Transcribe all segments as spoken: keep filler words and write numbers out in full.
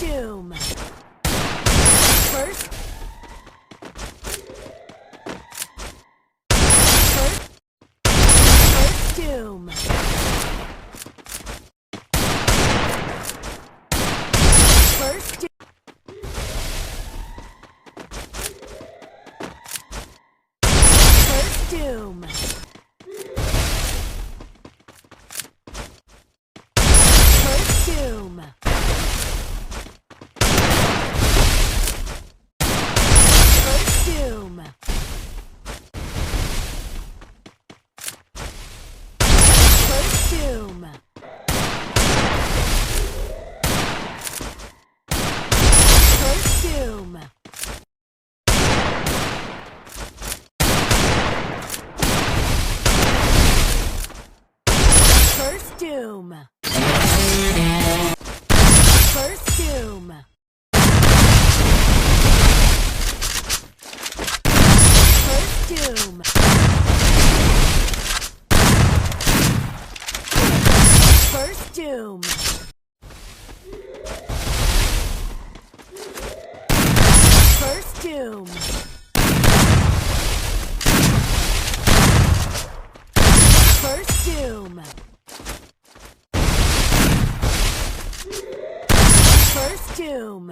Doom. First. First. First Doom. First Doom. First Doom. First Doom. First Doom. First Doom. First Doom. First Doom. First Doom. First Doom. First Doom. First Doom. First Doom. First Doom. First Doom.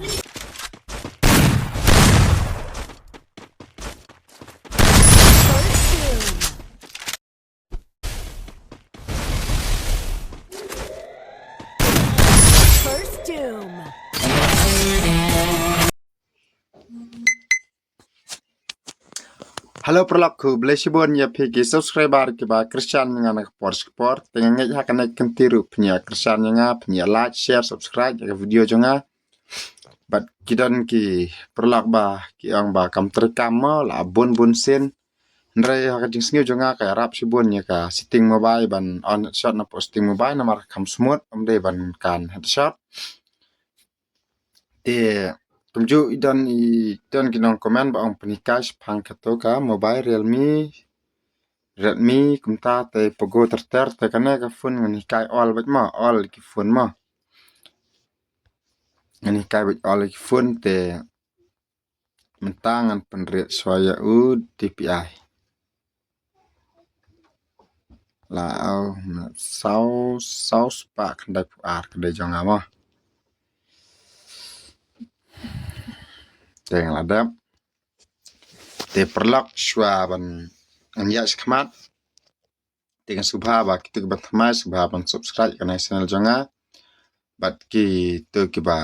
First Doom. Hello paralok, khublei shibun ïa phi ki subscriber kiba kyrshan ïa nga na ka por sha ka por. Te nga ngeit ha kane ka kynti ruh phin ïa kyrshan ïa nga, phin ïa like, share, subscribe ïa ka video jong nga. Bad ki don ki paralok ba ki ong ba kam treikam mo, la bun bun sien. Hynrei ha ka jingsngew jong nga ka ïarap shibun ïa ka setting mobile ban on headshot na poh setting mobile namar kam smooth, ym dei ban kan headshot. Te kumjuh i don i don ki nong comment ba ong pynhikai shaphang kato ka mobile Realme, Redmi kumta te Poco ter ter. Te kane ka phone ngan hikai all bad mo, all ki phone mo. Ngan hikai bad all ki phone te mynta ngan pynrit shuwa ïa u D P I. La au na saw saw spah khyndai phew ar ka dei jong nga mo. Te nga la dep. Te paralok shuwa ban ngan ïa shikmat. Te ngan sngewbha ba kito kiba thymmai sngewbha ban subscribe kane channel jong nga. Bad kito kiba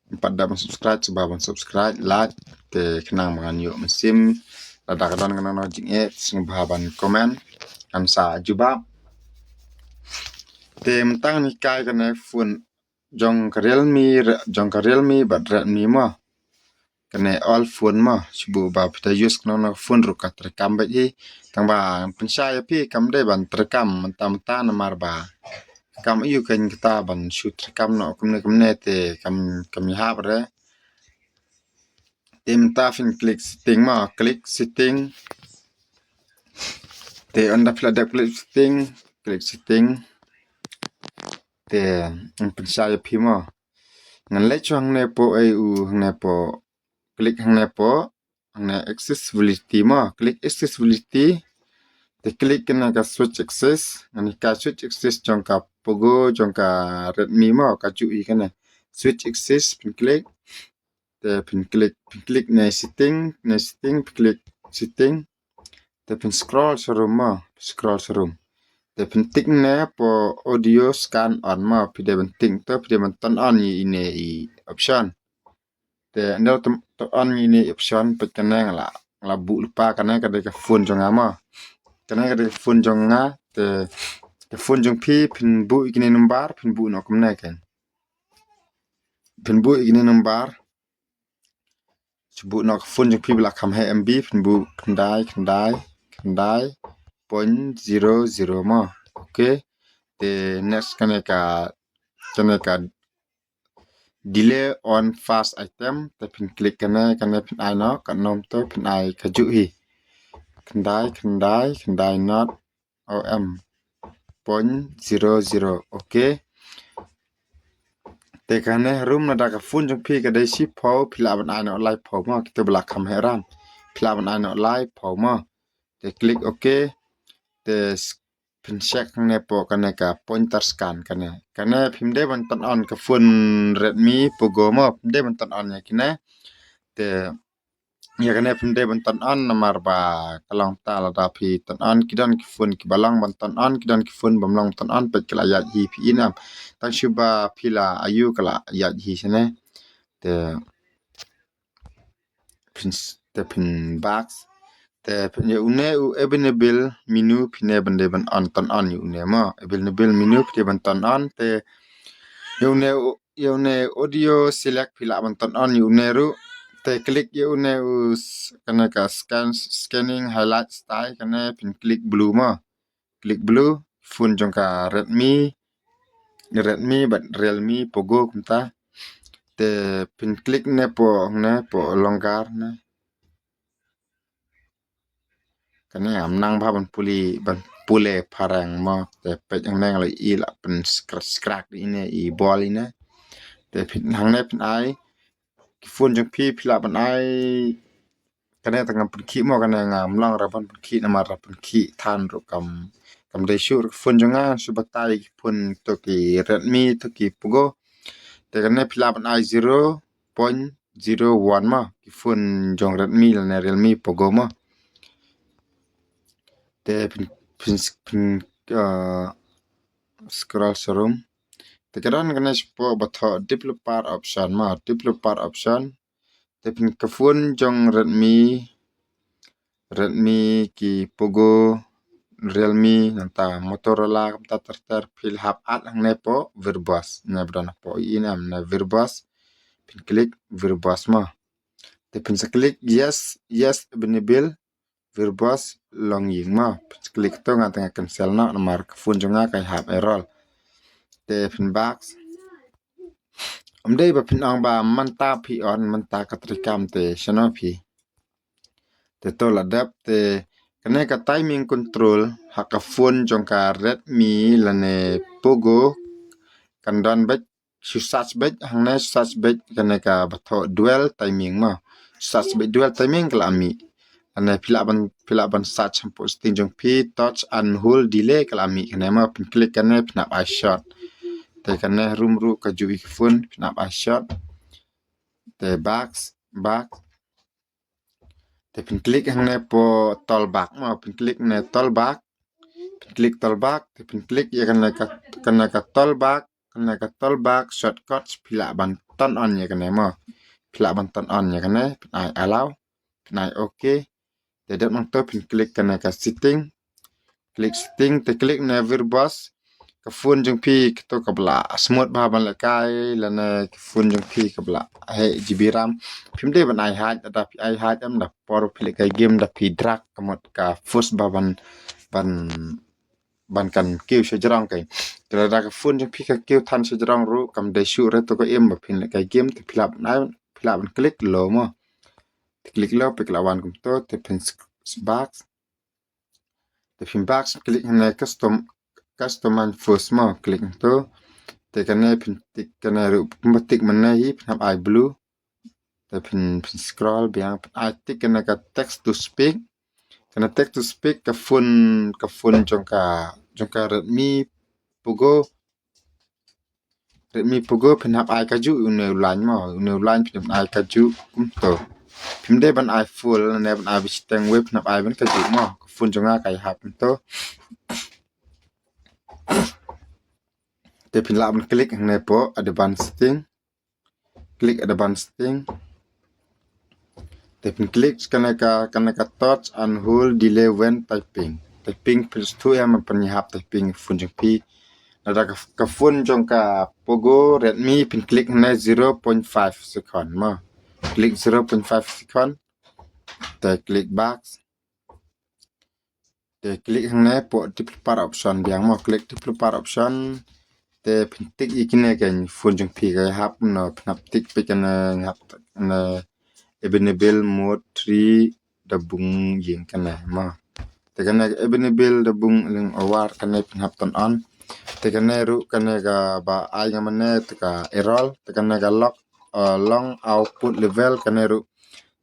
ym pat da ban subscribe sngewbha ban subscribe, like te khnang ba ngan ïoh mynsiem. Lada ka don kano kano jingeh sngewbha ban comment, ngan sa jubab. Te mynta ngan hikai kane phone jong ka Realme, re- jong ka Realme bad Redmi mo. Kane all phone mo, shu buh ba phi da use kano kano phone ruh ka treikam bad hi. Tang ba pynshai ïa phi kam dei ban treikam mynta mynta namar ba kam ïoh kane kata ban shu treikam noh kumne kumne te kam kam ïahap re. Te mynta phin click setting mo, click setting. Te ynda phi la dep click setting, click setting. Te ngan pynshai ïa phi mo. Ngan leit shuwa hangne poh, ei u hangne poh. Click hangne poh, hangne accessibility mo. Click accessibility. Te click kane ka switch access. Ngan hikai switch access jong ka Poco, jong ka Redmi mo, kajuh hi kane. Switch access, phin click. Te phin click, phin click ne setting, ne setting, phin click setting. Te phin scroll sharum mo, scroll sharum. Te phin tick ne poh audio scan on mo, phi dei ban tick to, phi dei ban turn on ïa ine i option. Te ynda turn on ïa ine i option, peit kane nga la, nga la buh lypa, kane ka dei ka phone jong nga mo. Kane ka dei ka phone jong nga, te ka phone jong phi phin buh ïa kine number, phin buh noh kumne kan. Phin buh ïa kine number. Shu buh noh ka phone jong phi ba la kham heh M B, phin buh khyndai khyndai khyndai point zero zero mo. Okay. Te next kane ka, kane ka delay on first item, te phin click kane, kane phin ai noh, ka nom to phin ai kajuh hi. Khyndai khyndai khyndai not O M point zero zero. Okay. Te kane harum na da ka phone jong phi ka dei shiphew, phi lah ban ai noh laiphew mo, kita ba la kham heh ram. Phi lah ban ai noh laiphew mo. Te click okay. Te s-, phin check hangne hapoh kane ka pointer scan kane. Kane phim dei ban turn on ka phone Redmi Poco mo, phim dei ban turn on ïa kine. Te ïa kane phim dei ban turn on namar ba ka long ta lada phi turn on, ki don ki phone kiba long ban turn on, ki don ki phone bym long ban turn on, peit ka la ïaid hi phi in em. Tang shu ba phi la ayu ka la ïaid hi shane. Te phin s-, te phin back. Te phin ïa une u available menu phin ne ban dei ban on, turn on ïa une mo. Available menu phin dei ban turn on, te ïa une u, ïa une audio select phi lah ban turn on ïa une ruh. Te click ïa une u s-, kane ka scan, scanning highlight style kane phin click blue mo. Click blue, phone jong ka Redmi, Redmi bad Realme Poco kumta. Te phin click ne hapoh, ne hapoh longer ne. Kane ngam nang bha ban pule, ban pule phareng mo. Te peit hangne nga la i la pynskrak, skrak ine i bol ine. Te phin hangne phin ai ki phone jong phi, phi lah ban ai kane tang ngam pynkhih mo, kane ngam long ra ban pynkhih namar ra pynkhih than ruh kam, kam dei shuh ruh ka phone jong nga, shu batai ki phone to ki Redmi to ki Poco. Te kane phi lah ban ai zero point zero one mo, ki phone jong Redmi lane Realme Poco mo. Te phin, phin, phin, uh, scroll sharum. Te ka don kane shapoh ba thoh developer option mo, developer option. Te phin ka phone jong Redmi, Redmi ki Poco, Realme nangta Motorola kumta ter ter phi lah hap add hangne hapoh Verbose. Ne ba don hapoh i ne em ne Verbose. Phin click Verbose mo. Te phin sa click yes, yes available Verbose long ïing mo. Phin sa click to nga tang cancel noh namar ka phone jong nga ka hap error. Te phin back. Ym dei ba phin ong ba mynta phi on, mynta ka trei kam te shano phi. Te to la dep te kane ka timing control ha ka phone jong ka Redmi lane Poco kan don beit shu search beit hangne, search beit kane kaba thoh dual timing mo. Search beit dual timing ka la mih. Hangne phi lah ban, phi lah ban search hapoh setting jong phi, touch and hold delay ka la mih kane mo, phin click kane phin hap ai short. Te kane harum ruh ka ju i ka phone phin hap ai short. Te back, back. Te phin click hangne hapoh toolbar mo, phin click ne toolbar. Phin click toolbar, te phin click ïa kane ka, kane ka toolbar, kane ka toolbar shortcuts phi lah ban turn on ïa kane mo. Phi lah ban turn on ïa kane, phin ai allow, phin ai okay. Te dep nangto phin click kane ka setting. Click setting, te click ne Verbose. Ka phone jong phi kato kaba la smooth bha ban lehkai lane ka phone jong phi kaba la heh GB RAM. Phim dei ban ai high, lada phi ai high em da por phi lehkai game da phi drag ka mut ka force bha ban, ban, ban kan kiew sha jrong kai. Te lada ka phone jong phi ka kiew than sha jrong ruh kam dei shuh re to ka im ba phin lehkai game, te phi lah ban ai, phi lah ban click low mo. Te click low phi lah wan kumto, te phin s-, back. Te phin back, click hangne custom, custom and force mo, click to. Te kane phin tick kane ruh, kumba tick mynne hi phin hap ai blue. Te phin, phin scroll biang, phin ai tick kane ka text to speak. Kane text to speak ka phone, ka phone jong ka, jong ka Redmi Poco. Redmi Poco phin hap ai kajuh une u line mo, une u line phin ai kajuh kumto. Phim dei ban ai full ne ban ai bishiteng wei, phin hap ai ban kajuh mo. Ka phone jong nga ka ïahap kumto. Te phin lah ban click hangne hapoh advanced setting. Click advanced setting. Te phin click kane ka, kane ka touch and hold delay when typing. Typing phin shu ïa man phin ïahap typing phone jong phi. Lada ka, ka phone jong ka Poco Redmi phin click hangne zero point five second mo. Click zero point five second. Te click back. Te click hangne hapoh developer option biang mo, click developer option. Te phin tick ïa kine ka phone jong phi ka ïahap no, phin hap tick peit kane, hap ne available mode three da bung ïing kane mo. Te kane available da bung ling awar kane phin hap turn on. Te kane ruh kane kaba ai nga mynne te ka error, te kane ka log, uh, long output level kane ruh.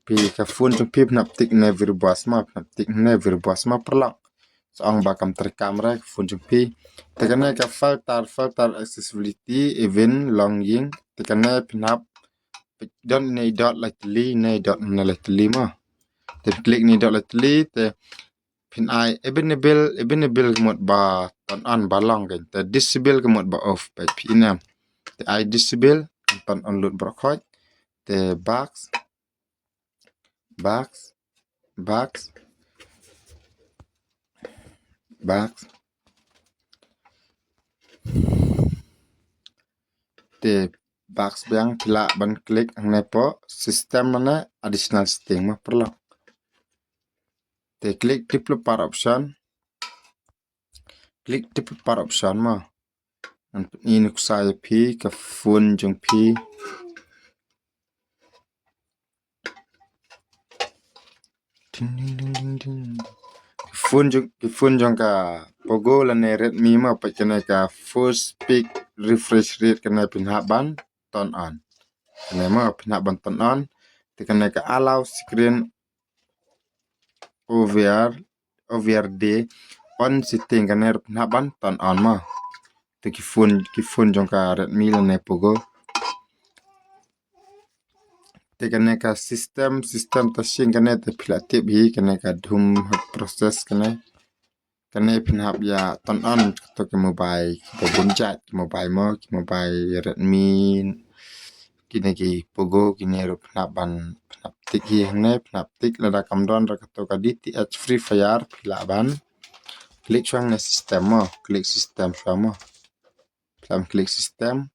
Phi ka phone jong phi phin hap tik ne VirBoss ma, phin hap tik ne VirBoss ma paralok. Sa ong ba kam treikam re ka phone jong phi. Te kane ka filter, filter accessibility, even longing. Te kane phin hap don ne dot lai tylli, ne dot ne lai tylli ma. Te phi click ne dot lai tylli, te phin ai available, available ka mut ba turn on ba long kein. Te disable ka mut ba off, peit phi ïa ne. Te ai disable, turn on lut baroh khoit. Te back, back, back, back. Te back biang phi lah ban click hangne hapoh system lane additional setting ma paralok. Te click developer option. Click developer option ma. Ngan pyni nuksa ïa phi ka phone jong phi. Ding, ding, ding, ding, ding. Ki phone jong, ki phone jong ka Pogo lane Redmi ma, peit kane ka four speed refresh rate kane phin hap ban turn on. Kane ma phin hap ban turn on. Te kane ka allow screen over, over the on setting kane ruh phin hap ban turn on ma. Te ki phone, ki phone jong ka Redmi lane Pogo. Te kane ka system, system touching kane te phi lah tip hi kane ka dum process kane. Kane phin hap ïa turn on kato ki mobile kiba bun jait, ki mobile mo, ki mobile Redmi, kine ki Pogo, kine ruh phin hap ban, phin hap tik hi hangne, phin hap tik lada kam don re kato ka D T H Free Fire phi lah ban click shuwa hangne system mo, click system shuwa mo. Phi lah ban click system.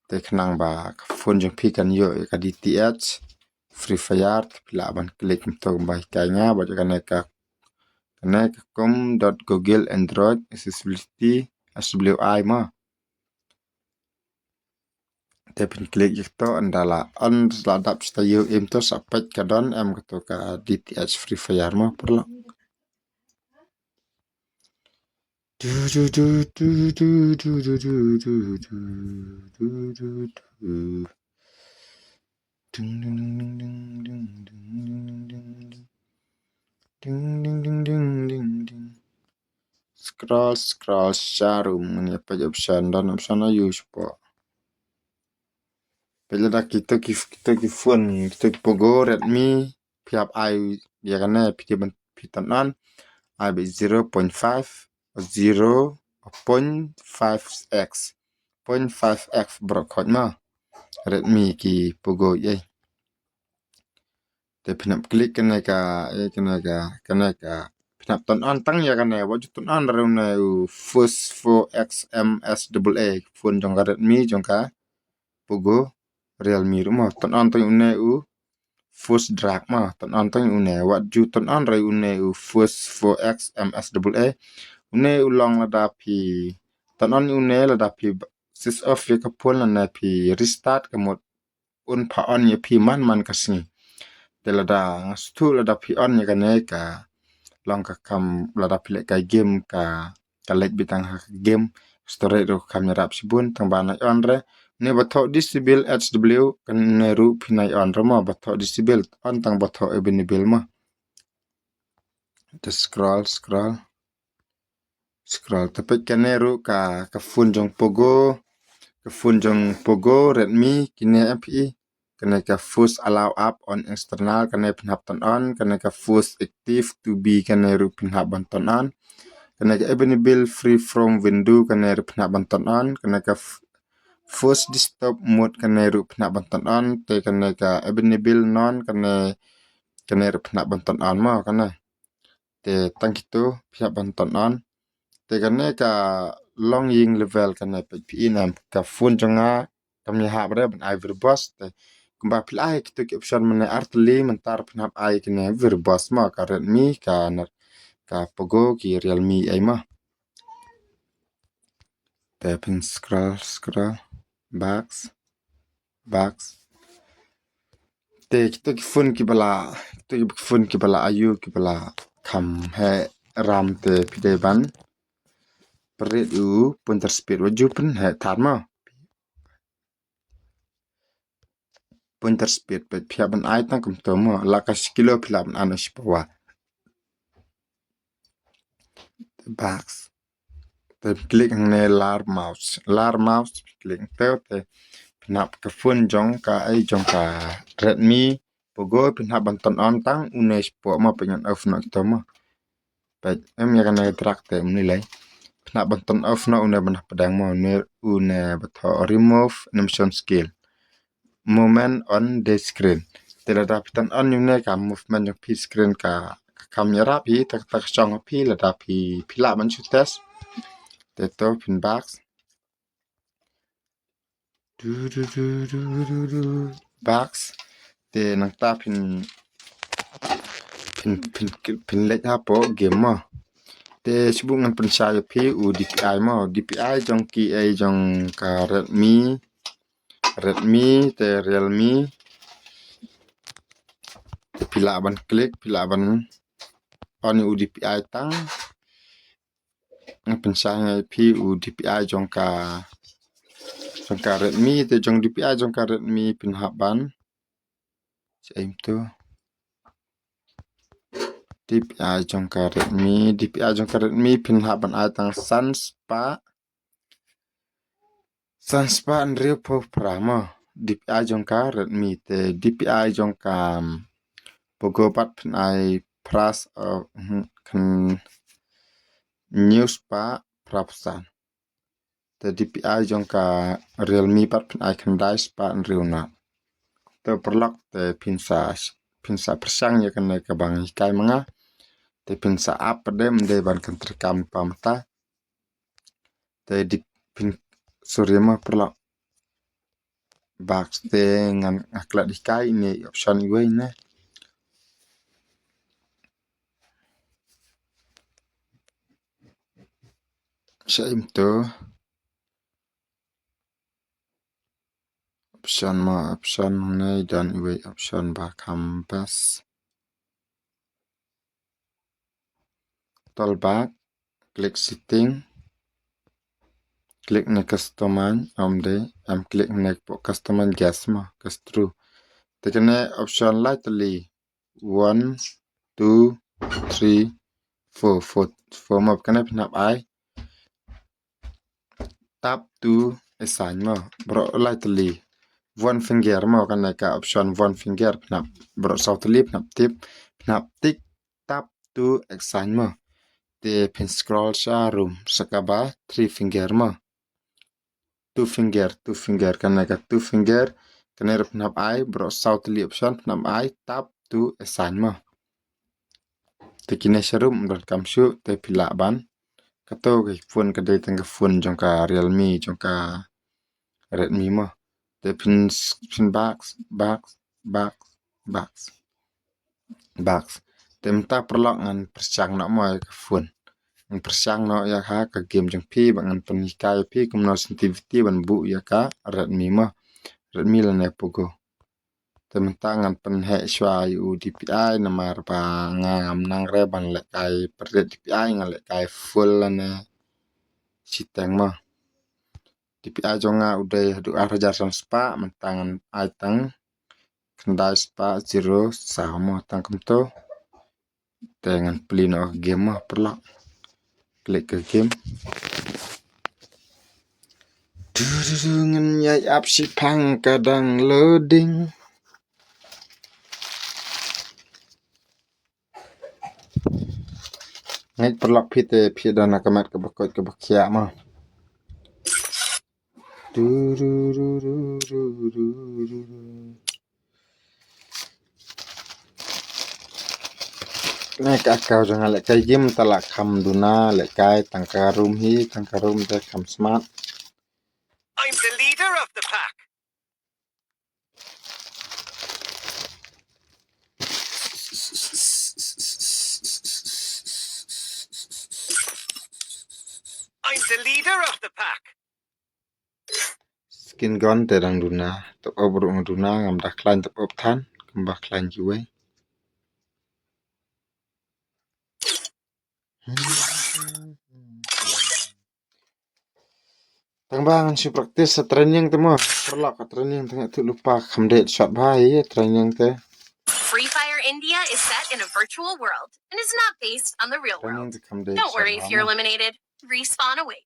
Te khnang ba ka phone jong phi kan ïoh ïa ka D T H Free Fire, te phi lah ban click kumto kumba hikai nga, bad kane ka, kane ka com dot google android accessibility S W I ma. Te phin click ïa kato, ynda la on la dap, shu ïoh im to sa peit ka don em kato ka D T H Free Fire ma paralok. Du, du, du, du. Ding, ding, ding, ding. Ding, ding, ding, ding, ding, ding. Scroll, scroll, sharum. Ngan ïa peit option, don option aïu shapoh. Peit lada kito ki, kito ki phone, kito ki Pogo, Redmi, phi hap ai ïa kane, phi dei ban, phi turn on, ai beit zero point five, zero point five X, point five X baroh khoit ma. Redmi ki Pogo ei. Te phin hap click kane ka, eh, kane ka, kane ka. Phin hap turn on tang ïa kane, wat ju turn on ruh une u Force four X M S double A, phone jong ka Redmi, jong ka Pogo, Realme ruh ma. Turn on tang une u Force Drag ma, turn on tang une, wat ju turn on ruh une u Force four X M S double A. Une u long lada phi turn on une lada phi switch off ïa ka phone lane phi restart ka mut un pha on ïa phi man man ka sngi. Te lada nga sngewthuh lada phi on ïa kane ka long ka kam lada phi leh ka game ka, ka leit beit tang ha ka game. Storage ruh kam ïarap shibun tang ba nai on re. Ne ba thoh disable H W kane ruh phi nai on re ma, ba thoh disable, on tang ba thoh available ma. Te scroll, scroll. Scroll, te peit kane ruh ka, ka phone jong Pogo, ka phone jong Pogo, Redmi, kine M P E. Kane ka force allow app on external, kane phin hap turn on, kane ka force active to be, kane ruh phin hap ban turn on. Kane ka available free from window, kane ruh phin hap ban turn on, kane ka f-, force desktop mode, kane ruh phin hap ban turn on, te kane ka available none, kane, kane ruh phin hap ban turn on mo, kane. Te tang kito phi hap ban turn on. Te kane ka longing level kane peit phi i nam ka phone jong nga kam ïahap re ban ai VirBoss. Te kumba phi la ai kito ki option mynne ar tylli, mynta phin hap ai kane VirBoss mo, ka Redmi, ka na-, ka Pogo, ki Realme ei mo. Te phin scroll, scroll, back, back. Te kito ki phone kiba la, kito ki phone kiba la ayu, kiba la kham heh RAM te phi dei ban pynrit u pointer speed, wat ju pynheh thar mo. Pointer speed, peit phi hap ban ai tang kumto mo, la ka shi kilo phi lah ban ai na shi pawa. Back. Te click hangne lar mouse. Lar mouse, click te, te phin hap ka phone jong ka, ai jong ka Redmi Pogo, phin hap ban turn on tang une shi pawa mo, peit ngan off noh kito mo. Peit em ïa kane drag te um ni lei. Phin hap ban turn off noh une ban hap pdeng mo, une, une ba thoh remove animation skill. Movement on the screen. Te lada phi turn on une ka movement jong phi, screen ka, ka kham ïarap hi, ta, ta ka shong phi, lada phi, phi lah ban shu test. Te to phin back. Du, du, du, du, du, du. Back. Te nangta phin, phin, phin, phin leit hapoh game mo. Te shu buh ngan pynshai ïa phi u D P I mo. D P I jong ki, ai jong ka Redmi, Redmi te Realme. Phi lah ban click, phi lah ban on u D P I tang. Ngan pynshai ïa phi u D P I jong ka, jong ka Redmi, te jong D P I jong ka Redmi phin hap ban. Sha im tu. D P I jong ka Redmi, D P I jong ka Redmi phin hap ban ai tang san spah, san spah hynriewphew phra mo. D P I jong ka Redmi, te D P I jong ka, um, Pogo pat phin ai phra, uh, hmm, khyndai spah phraphew san. Te D P I jong ka Realme pat phin ai khyndai spah hynriew nod. Te paralok te phin sa, phin sa pyrshang ïa kane kaba ngan hikai ma nga. Te phin sa ap pat, ym dei ban kyntrei kam pa mynta. Te dei phin, sorry mo paralok. Back te ngan, nga klet hikai ine i option iwei ne. Sha im tu. Option mo, option ne, i don iwei option ba kham best. Tolbak, click setting, click ne customize, ym dei, em click ne hapoh customize guest mo, guest true. Te kane option lai tylli, one, two, three, four, four, four mo, kane phin hap ai tap to assign mo, baroh lai tylli. One finger mo, kane ka option one finger, phin hap baroh saw tylli, phin hap tip, phin hap tik tap to assign mo. Te phin scroll sha rum, sha kaba three finger mo. Two finger, two finger, kane ka two finger, kane ruh phin hap ai baroh saw tylli option, phin hap ai tap to assign mo. Te kine sha rum ym donkam shuh, te phi lah ban. Kato ka phone ka dei tang ka phone jong ka Realme, jong ka Redmi mo. Te phin, phin back, back, back, back, back. Te mynta paralok ngan pyrshang noh mo ïa ka phone. Ngan pyrshang noh ïa ka, ka game jong phi, ba ngan pynhikai ïa phi kumno sensitivity ban buh ïa ka Redmi mo. Redmi lane Pogo. Te mynta ngan pynheh shuwa ïa u D P I namar ba nga ngam nang re ban lehkai pynrit D P I, nga lehkai full lane shiteng mo. D P I jong nga u dei haduh ar hajar san spah, mynta ngan ai tang khyndai spah zero saw mo, tang kumto. Te ngan plie noh ka game mo paralok. Click ka game. Du, du, du, ngan ïai ap shiphang, ka dang loading. Ngeit paralok phi te phi don ha ka met kaba koit kaba khiah mo. Du, du, du. Ne ka account jong nga lehkai game, ta la kham duna lehkai, tang ka rum hi, tang ka rum te kham smart. I'm the leader of the pack. I'm the leader of the pack. Skin gun te dang duna, top up ruh nga duna, ngam da khlaiñ top up than kumba khlaiñ kiwei. Tang ba ngan shu practice sa training te mo. Paralok, ka training te nga tu lupa kham dei shot bha hi training te. Free Fire India is set in a virtual world and is not based on the real Training world. te kham dei. Don't worry if you're eliminated. Respawn awaits.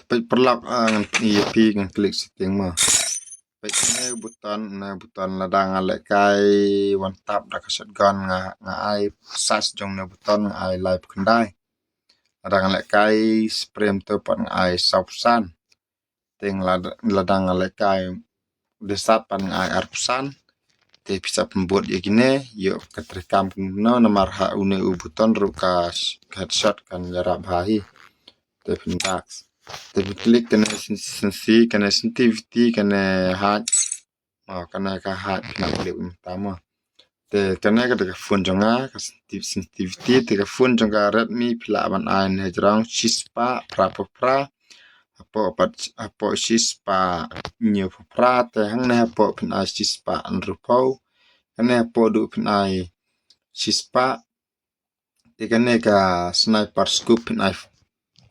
Peit paralok, ah, ngan pyni ïa phi, ngan klik setting mo. Peit ne button, ne button lada nga lehkai one tap da ka shotgun nga, nga ai size jong ne button nga ai laiphew khyndai. Lada nga lehkai spray mynta pat nga ai sawphew san. Te lada, lada nga lehkai desat pat nga ai arphew san. Te phi sa pynbud ïa kine, ïoh ka treikam kumno namar ha une u button ruh ka sh-, ka headshot kan ïarap bha hi. Te phin dak. Te phin klik kane sen-, sensi, kane sensitivity, kane height. Oh, kane ka height phin klik mynta mo. Te kane ka dei ka phone jong nga, ka sensitivity, te ka phone jong ka Redmi phi lah ban ai ne jrong shispah phraphew phra. Hapoh pat, hapoh shispah hynñiewphew phra, te hangne hapoh phin ai shispah hynriewphew. Kane hapoh duh phin ai shispah. Te kane ka sniper scope phin ai,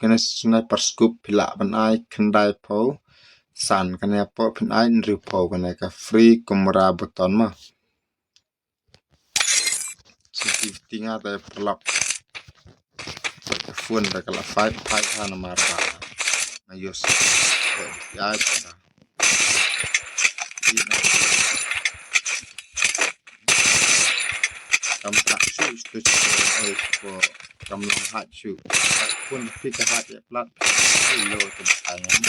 kane sniper scope phi lah ban ai khyndaiphew san, kane hapoh phin ai hynriewphew, kane ka free camera button mo. Sensitivity nga te paralok. Ka phone te ka la fight, fight ha namar ba nga use. Ai ta. Kam tak shu stu stu ai ko kam long hat shu. Phone te ka hat ïa plat. Lo te ka ngam.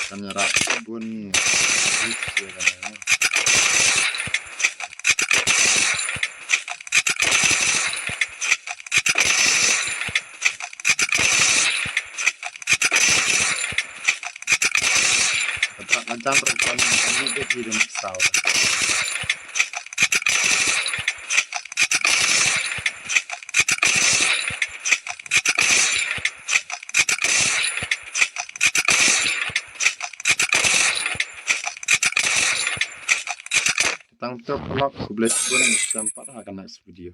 Kan ïarap bun. Ka jan ruh kan kan ni dei di dei saw. Tang tok lok, khublei shibun, ngin ïashem pat ha ka next video.